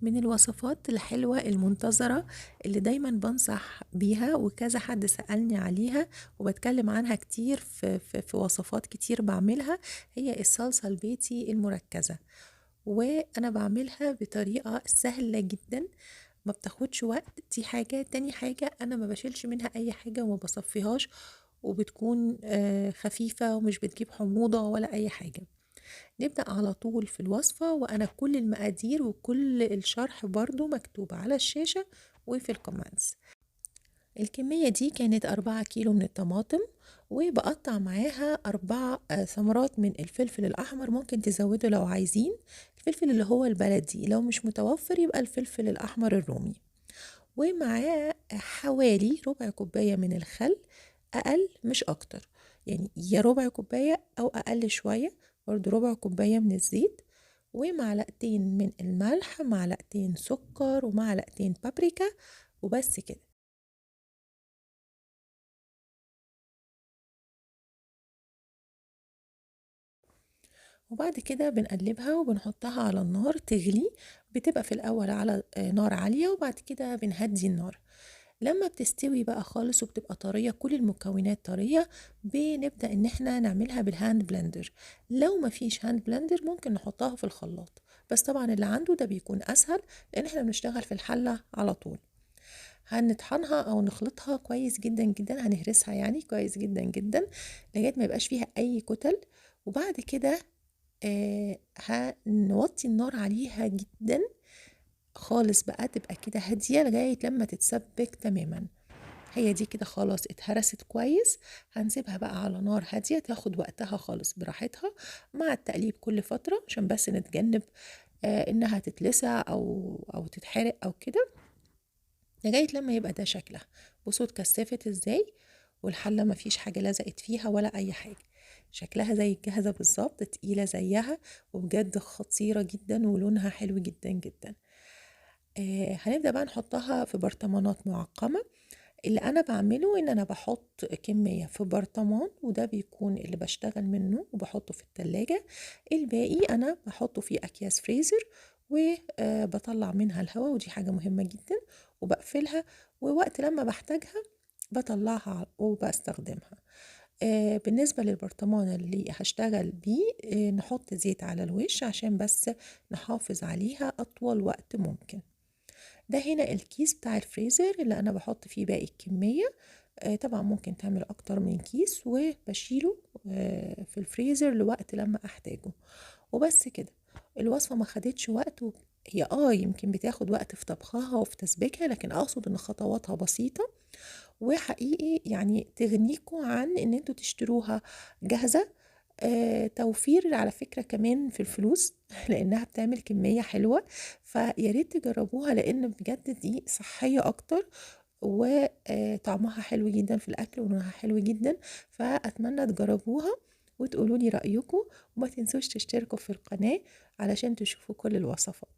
من الوصفات الحلوة المنتظرة اللي دايما بنصح بيها وكذا حد سألني عليها وبتكلم عنها كتير في وصفات كتير بعملها، هي الصلصة البيتي المركزة. وأنا بعملها بطريقة سهلة جدا، ما بتاخدش وقت. دي حاجة. تاني حاجة، أنا ما بشيلش منها أي حاجة وما بصفيهاش، وبتكون خفيفة ومش بتجيب حموضة ولا أي حاجة. نبدأ على طول في الوصفة، وأنا كل المقادير وكل الشرح برضو مكتوب على الشاشة وفي ال comments. الكمية دي كانت 4 كيلو من الطماطم، وبقطع معاها 4 ثمرات من الفلفل الأحمر، ممكن تزودوا لو عايزين الفلفل اللي هو البلدي، لو مش متوفر يبقى الفلفل الأحمر الرومي. ومعاه حوالي ربع كوباية من الخل، أقل مش أكتر، يعني يا ربع كوباية أو أقل شوية، برضو ربع كوباية من الزيت، ومعلقتين من الملح، معلقتين سكر، ومعلقتين بابريكا، وبس كده. وبعد كده بنقلبها وبنحطها على النار تغلي، بتبقى في الأول على نار عالية، وبعد كده بنهدي النار. لما بتستوي بقى خالص وبتبقى طرية، كل المكونات طرية، بنبدأ ان احنا نعملها بال hand blender. لو ما فيش hand blender ممكن نحطها في الخلاط، بس طبعا اللي عنده ده بيكون اسهل لان احنا بنشتغل في الحلة على طول. هنطحنها او نخلطها كويس جدا جدا، هنهرسها يعني كويس جدا جدا لغاية ما يبقاش فيها اي كتل. وبعد كده هنوطي النار عليها جدا خالص بقى، تبقى كده هادية لغاية لما تتسبك تماما. هي دي كده خلاص اتهرست كويس، هنسيبها بقى على نار هادية تاخد وقتها خالص براحتها، مع التقليب كل فترة عشان بس نتجنب انها تتلسع او تتحرق او كده، لغاية لما يبقى ده شكلها. بصوا اتكثفت ازاي، والحلة ما فيش حاجة لزقت فيها ولا اي حاجة، شكلها زي الجاهزة بالظبط، تقيلة زيها، وبجد خطيرة جدا ولونها حلو جدا جدا. هنبدأ بقى نحطها في برطمانات معقمة. اللي أنا بعمله إن أنا بحط كمية في برطمان، وده بيكون اللي بشتغل منه وبحطه في التلاجة. الباقي أنا بحطه في أكياس فريزر وبطلع منها الهواء، ودي حاجة مهمة جدا، وبقفلها، ووقت لما بحتاجها بطلعها وبستخدمها. بالنسبة للبرطمان اللي هشتغل بيه، نحط زيت على الوش عشان بس نحافظ عليها أطول وقت ممكن. ده هنا الكيس بتاع الفريزر اللي أنا بحط فيه باقي الكمية. طبعا ممكن تعمل أكتر من كيس، وبشيله في الفريزر لوقت لما أحتاجه. وبس كده. الوصفة ما خدتش وقت، هي يمكن بتاخد وقت في طبخها وفي تسبيكها، لكن أقصد إن خطواتها بسيطة، وحقيقي يعني تغنيكوا عن إن انتوا تشتروها جاهزة. توفير على فكرة كمان في الفلوس لأنها بتعمل كمية حلوة، فياريت تجربوها لأن بجد دي صحية أكتر، وطعمها حلو جدا في الأكل ولونها حلو جدا. فأتمنى تجربوها وتقولوا لي رأيكم، وما تنسوش تشتركوا في القناة علشان تشوفوا كل الوصفات.